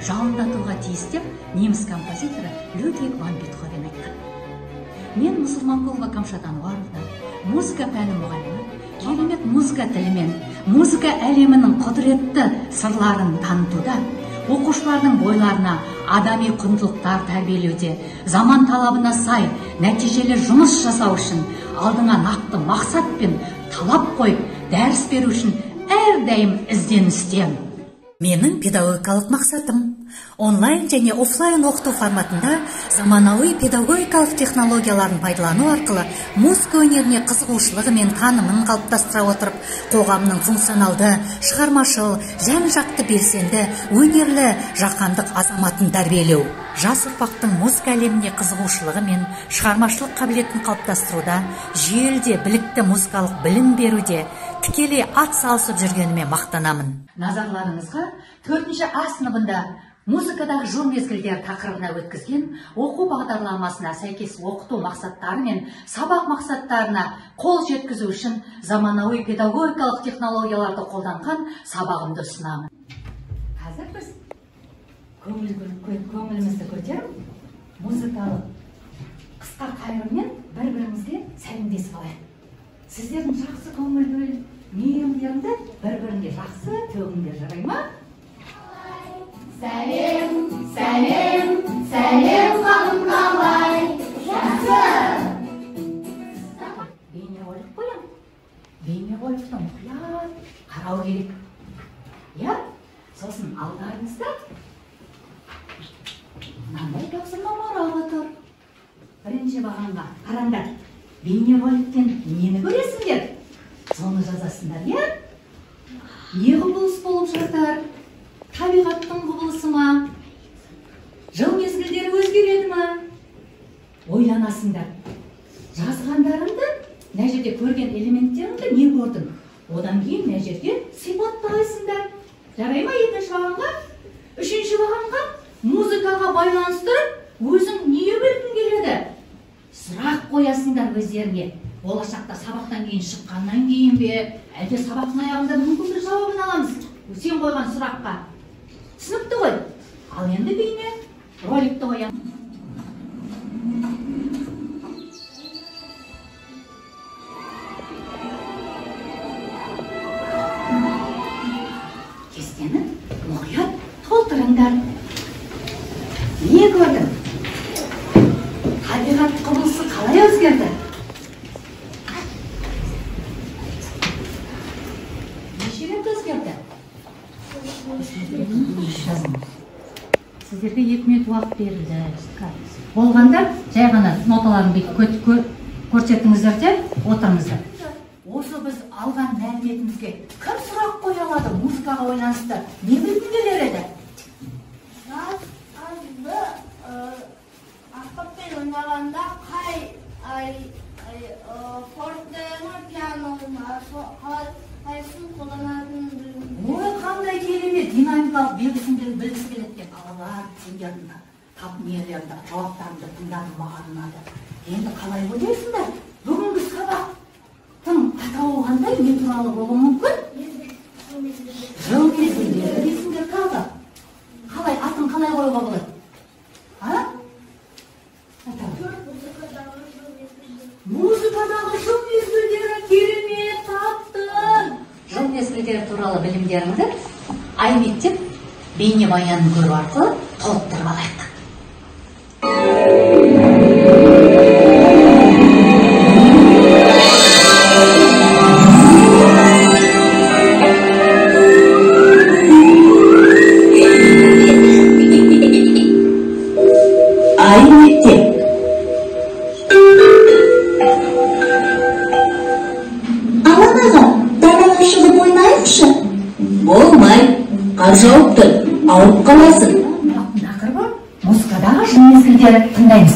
жалындатуға тиіс деп неміс композиторы Людвиг ван Бетховен айтқан. Мен Мұсылманқұлова Камшат Ануаровна, музыка пәні мұғалімі, керемет музыка тілімен музыка әлемінің құдіретті сырларын танытуда, оқушылардың бойларына адами құндылықтар тәрбиелеуде, заман талабына сай нәтижелі жұмыс жасау үшін алдыңа нақты мақсат пен талап қойып, дәріс беру үшін әрдайым ізденістемін. Менің педагогикалық мақсатым онлайн және офлайн оқыту форматында заманауи педагогикалық технологияларын пайдалану арқылы музыка өнеріне қызығушылығы мен танымын қалыптастыра отырып, қоғамның функционалды, шығармашыл, жан-жақты белсенді, өнерлі, жаһандық азаматын тәрбиелеу. Жас ұрпақтың музыка әлеміне қызығушылығы мен шығармашылық қабілетін қалыптастыруда, жүйелі де білікті музыкалық білім беруде тікелей ат салысып жүргеніме мақтанамын. Назарларыңызға 4-ші А сыныбында музыкадағы жыл мезгілдері тақырыбына өткізген оқу бағдарламасына сәйкес оқыту мақсаттары мен сабақ мақсаттарына қол жеткізу үшін заманауи педагогикалық технологияларды қолданған сабағымды ұсынамын. Қазір біз көңілімізді көтеріп, музыкалық қысқа қайырыммен бір-бірімізге сәлемдесіп алайық. Сіздердің жақсы көңіл мейірімдеріңді бір-біріңе жақсы төгіңдер, жарай ма? Сәлем, сәлем, сәлем қалың қалай, жақсы. Бейнеролик қоямын. Бейнероликті мұқият қарау керек. Иә? Сосын алдарыңызда мынандай тапсырма мұрағы тұр. Бірінші бағанға қараңдар. Бейнероликтен нені көресіңдер? Соны жазасыңдар, иә? Не құбылыс болып жатыр? Табиғаттың құбылысы ма? Жыл мезгілдері өзгереді ма? Ойланасыңдар. Жазғандарыңды, мына жерде көрген элементтеріңді не көрдің? Одан кейін мына жерге сипаттайсыңдар. Жарай ма екінші бағанға? Үшінші бағанға музыкаға байланыстырып, өзің не білгің келеді? Сұрақ қоясыңдар өздеріңе. Болашақта сабақтан кейін шыққаннан кейін бе, әлде сабақтың аяғында мүмкін бір жауабын аламыз сен қойған сұраққа. Түсінікті ғой? Ал енді бейне роликті қоямын. Кестені мұқият толтырыңдар. Не көрдің? Табиғат құбылысы қалай өзгерді? Неше рет өзгерді? Сіздерге 2 минут уақыт берілді. Болғанда жай ғана ноталарын бүйтіп көрсетіңіздер де отырыңыздар. Осы біз алған мәліметімізге кім сұрақ қоя алады? Музыкаға байланысты не білгің келер еді? Жазды аспаппен ойнағанда қай форте ма, пиано ма, қайсысын қолданатынын білгім. Ой, қандай керемет динамикалық белгісін білгісі келеді екен. Балалар, сендердің тап нелеріңді, жауаптарыңды тыңдадым, маған ұнады. Енді қалай ойлайсыңдар? Бүгінгі сабақтың атауы қандай, не туралы болуы мүмкін? Жыл мезгілдері дейсіңдер тағы. Қалай, атын қалай қоюға болады? А? Музыкадағы жыл мезгілдері, керемет таптың. Жыл мезгілдері туралы білімдеріңді ай мектеп бейнебаянын көру арқылы толықтырып алайық. Ай мектеп. Алан аға, далаға шығып ойнайықшы. Болмай, қар жауып тұр, ауырып қаласың. Тақырыбы музыкадағы жыл мезгілдері тыңдаймыз.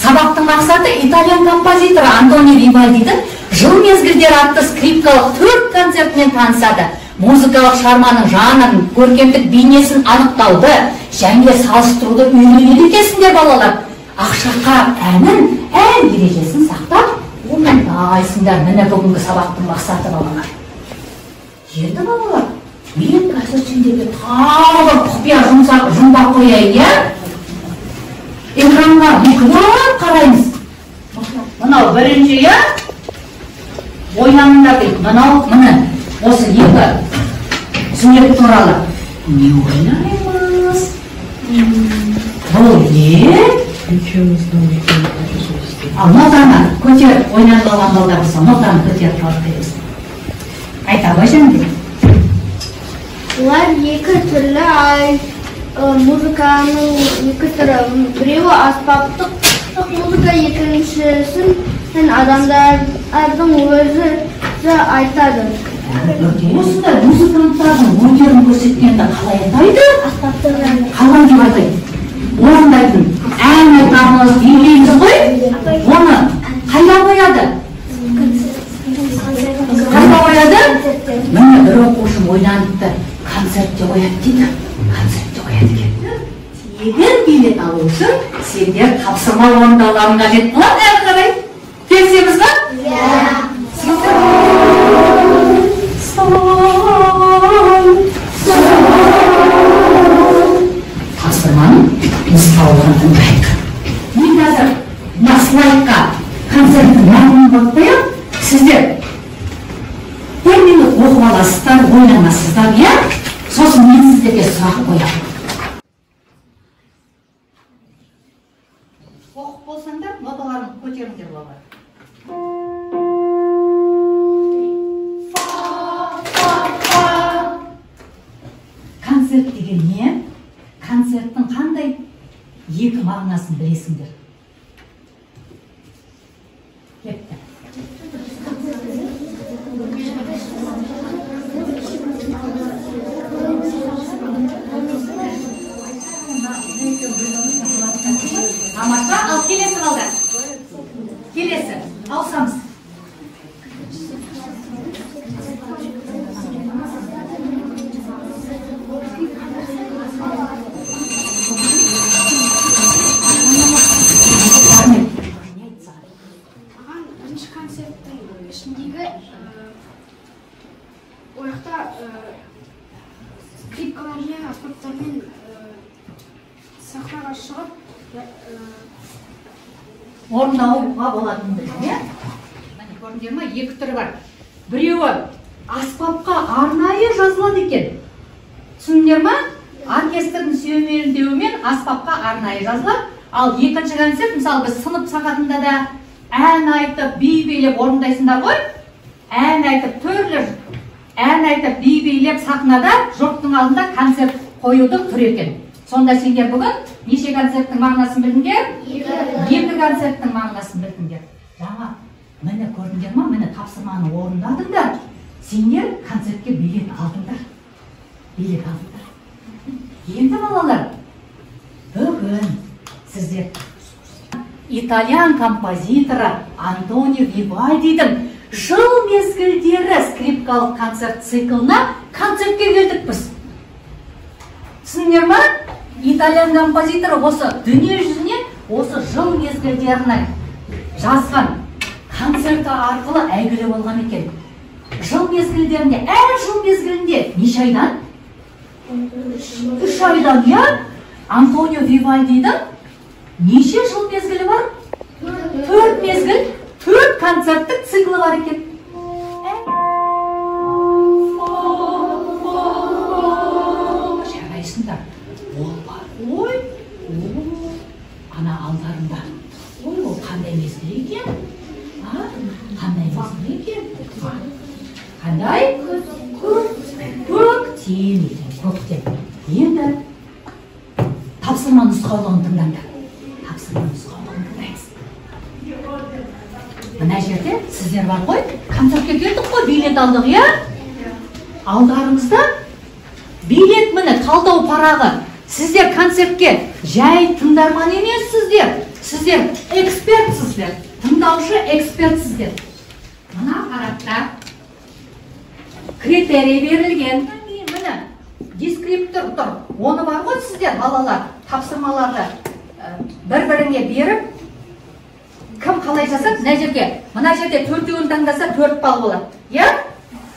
Сабақтың мақсаты итальян композиторы Антонио Вивальдидің Жыл мезгілдері атты скрипкалық 4 концертімен танысады. Музыкалық шығарманың жанрын, көркемдік бейнесін анықтауды және салыстыруды үйренеді екенсіңдер, балалар. Ақшақар әнін, ән ережесін сақтап орындайсыңдар. Міне бүгінгі сабақтың мақсаты, балалар. Енді балалар, Мен қазір сендерге тағы бір құпия жұмбақ қояйын, иә? Экранға мұқият қараймыз. Мынау бірінші, иә? Ойланыңдар дейді. Мынау, міне, осы екі сурет туралы. Не ойлаймыз? Бұл не? Ал нотаны көтеріп, ойланып алған балдар болса, нотаны көтеріп жауап береміз. Айта ғой, Жәнібек. Олар екі түрлі музыканың екі түрі. Біреуі аспаптық музыка, екіншісін адамдардың өзі айтады. Осындай музыканттардың өнерін көрсеткенді қалай атайды? Қалай деп атайды? Орындайтын ән айтамыз, билейміз ғой. Оны қайда қояды? Қайда қояды? Міне бір оқушым ойланыпты. Концертте қояды дейді. Концертте қояды екен. Тегін билет алу үшін сендер тапсырма орындауларың қажет болады әрі қарай. Келісеміз ба? Иә. Тапсырманың нұсқаулығын тыңдайық. Мен қазір мына слайдқа концерттің мазмұнын қойып қоямын. Сіздер бір минут оқып аласыздар, ойланасыздар, иә? Сосын мен сіздерге сұрақ қоямын. Оқып болсаңдар, ноталарын көтеріңдер балалар. Фа, фа, фа. Концерт деген не? Концерттің қандай екі мағынасын білесіңдер? Кепті. Тамаша, ал келесі балдар. Келесі, ауысамыз. Маған бірінші концерттің ішіндегі ол жақта скрипкалармен, аспаптармен сахнаға шығып орындауға болатынын білдім, иә? Міне көрдіңдер ме, екі түрі бар. Біреуі аспапқа арнайы жазылады екен. Түсіндіңдер ме? Оркестрдің сүйемелдеуімен аспапқа арнайы жазылады. Ал екінші концерт, мысалы біз сынып сағатында да ән айтып, би билеп орындайсыңдар ғой. Ән айтып, түрлі ән айтып, би билеп сахнада жұрттың алдында концерт қоюдың түрі екен. Сонда сендер бүгін неше концерттің мағынасын білдіңдер? Екі концерттің мағынасын білдіңдер. Жаңа, міне көрдіңдер ма? Міне тапсырманы орындадыңдар. Сендер концертке билет алдыңдар. Билет алдыңдар. Енді балалар, бүгін сіздер итальян композиторы Антонио Вивальдидің жыл мезгілдері скрипкалық концерт циклына концертке келдік біз. Түсіндіңдер ма? Итальян композиторы осы дүние жүзіне осы жыл мезгілдерінің жазған концерті арқылы әйгілі болған екен. Жыл мезгілдерінде, әр жыл мезгілінде неше айдан? 3 айдан, иә? Антонио Вивальдидің неше жыл мезгілі бар? 4 мезгіл, 4 концерттік циклі бар екен. Жарайсыңдар. Ол бар ғой. Ана алдарында. Ой, ол қандай мезгіл екен? Қандай мезгіл екен? Қандай? Көктем екен, көктем. Енді тапсырма нұсқаулығын тыңдаңдар. Тапсырма нұсқаулығын тыңдаймыз. Мына жерде сіздер бар ғой, концертке келдік қой, билет алдық, иә? Алдарыңызда билет, міне, талдау парағы. Сіздер концертке жай тыңдарман емессіздер. Сіздер экспертсіздер, тыңдаушы экспертсіздер. Мына парақта критерий берілген. Міне, дескриптор тұр. Оны бар ғой сіздер, балалар, тапсырмаларды бір-біріңе беріп, кім қалай жасады, мына жерге, мына жерде төртеуін таңдаса 4 балл болады. Иә?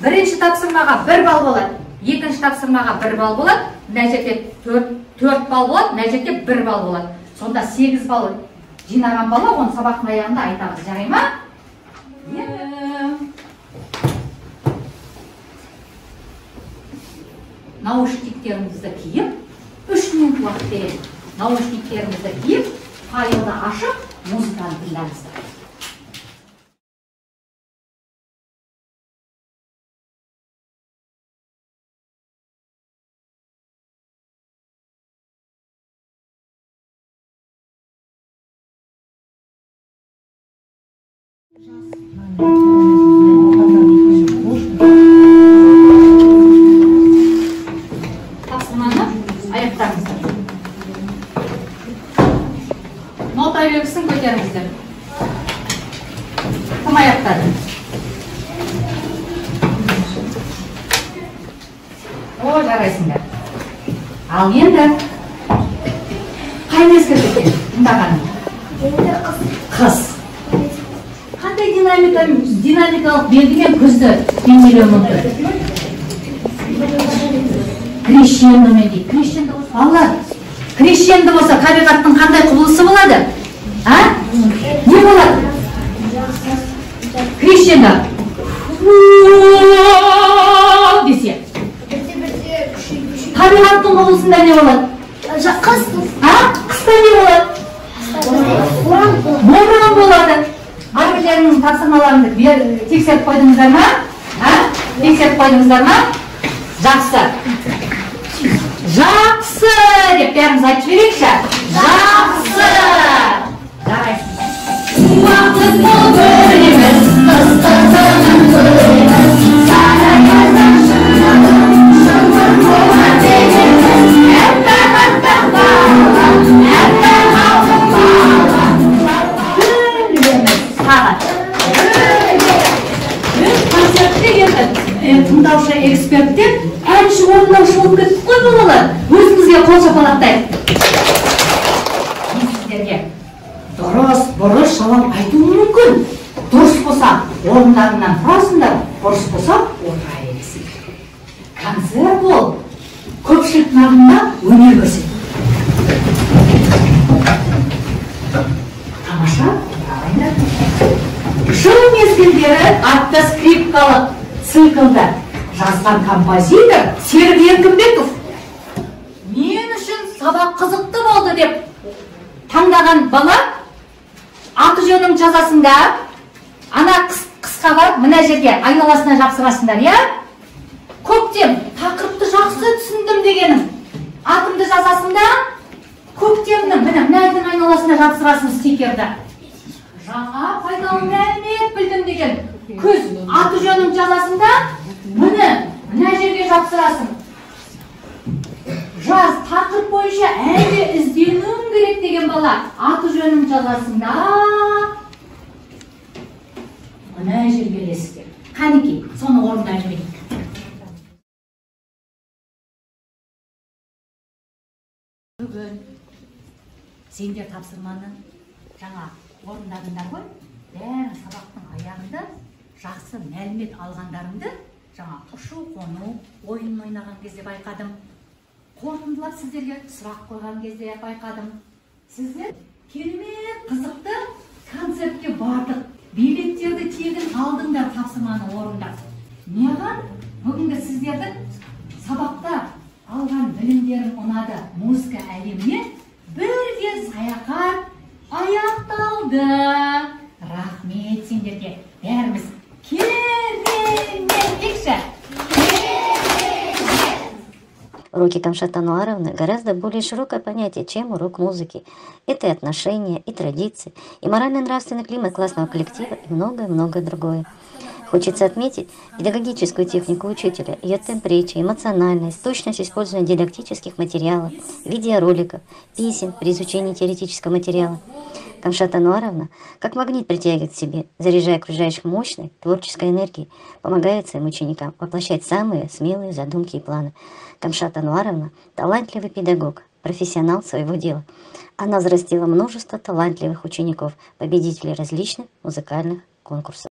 Бірінші тапсырмаға 1 балл болады. Екінші тапсырмаға 1 балл болады, мына жерде 4 балл болады, мына жерде 1 балл болады. Сонда 8 балл жинаған бала, оны сабақтың аяғында айтамыз, жарай ма? Наушниктеріңізді киіп, 3 минут уақыт беремін. Наушниктеріңізді киіп, файлды ашып, музыканы тыңдаңыздар. Тапсырманы аяқтаңыздар. Нота белгісін көтеріңіздер. Кім аяқтады? О, жарайсыңдар. Ал енді қай мезгіл екен тыңдағаның? Қыс. Қандай динамикалық белгімен күзді бейнелеу мүмкін? Крещендомен дейді. Крещендо болса, балалар, крещендо болса табиғаттың қандай құбылысы болады? А? Не болады? Крещендо. Десе. Табиғаттың құбылысында не болады? Қыс. А? Қыста не болады? Боран болады. Әрбірлеріңіздің тапсырмаларыңды тексеріп қойдыңыздар ма? А? Тексеріп қойдыңыздар ма? Жақсы. Жақсы деп бәріміз айтып жіберейікші. Жақсы. Жарайсыз. Уақыт мол көреміз, қыс-қызығын көреміз, сары аяздан шыңғырып, шыңғыр болар денеміз. Әппақ-әппақ бала, әппақ алтын бала. Күлеміз сағат. Біз концертте енді тыңдаушы эксперттер, әнші орындаушы болып кеттік қой балалар. Өзімізге қол шапалақтайық. Мен сіздерге дұрыс, бұрыс жауап айтуым мүмкін. Дұрыс болса орындарынан тұрасыңдар, бұрыс болса отыра бересіңдер. Концерт ол көпшіліктің алдында өнер көрсету. Тамаша, қараңдар. Жыл мезгілдері атты скрипкалық циклді жазған композитор Серік Еркінбеков. Мен үшін сабақ қызықты болды деп таңдаған бала аты жөнін жазасыңдар, ана қысқа барып мына жерге айналасына жапсырасыңдар, иә? Көктем тақырыпты жақсы түсіндім дегенім. Атымды жазасыңдар, көктемнің міне мына жердің айналасына жапсырасың стикерді. Жаңа пайдалы мәлімет білдім деген күз аты жөнін жазасың да, міне мына жерге жапсырасың. Жаз тақырып бойынша әлі ізденуім керек деген бала аты жөнін жазасың да, мына жерге ілесіздер. Қанекей, соны орындап жіберейік. Бүгін сендер тапсырманы жаңа орындадыңдар ғой, бәрін сабақтың аяғында жақсы мәлімет алғандарыңды жаңа ұшу қону ойынын ойнаған кезде байқадым. Қорытындылап сіздерге сұрақ қойған кезде байқадым. Сіздер керемет қызықты концертке бардық. Билеттерді тегін алдыңдар тапсырманы орындап. Маған бүгінгі сіздердің сабақта алған білімдерің ұнады. Музыка әлеміне бірге саяхат аяқталды. Рахмет сендерге. Бәріміз керемет дейікші. Уроки Камшат Ануаровны гораздо более широкое понятие, чем урок музыки. Это и отношения, и традиции, и морально-нравственный климат классного коллектива, и многое-многое другое. Хочется отметить педагогическую технику учителя, ее темп речи, эмоциональность, точность использования дидактических материалов, видеороликов, писем при изучении теоретического материала. Камшат Ануаровна как магнит притягивает к себе, заряжая окружающих мощной творческой энергией, помогает своим ученикам воплощать самые смелые задумки и планы. Камшат Ануаровна – талантливый педагог, профессионал своего дела. Она взрастила множество талантливых учеников, победителей различных музыкальных конкурсов.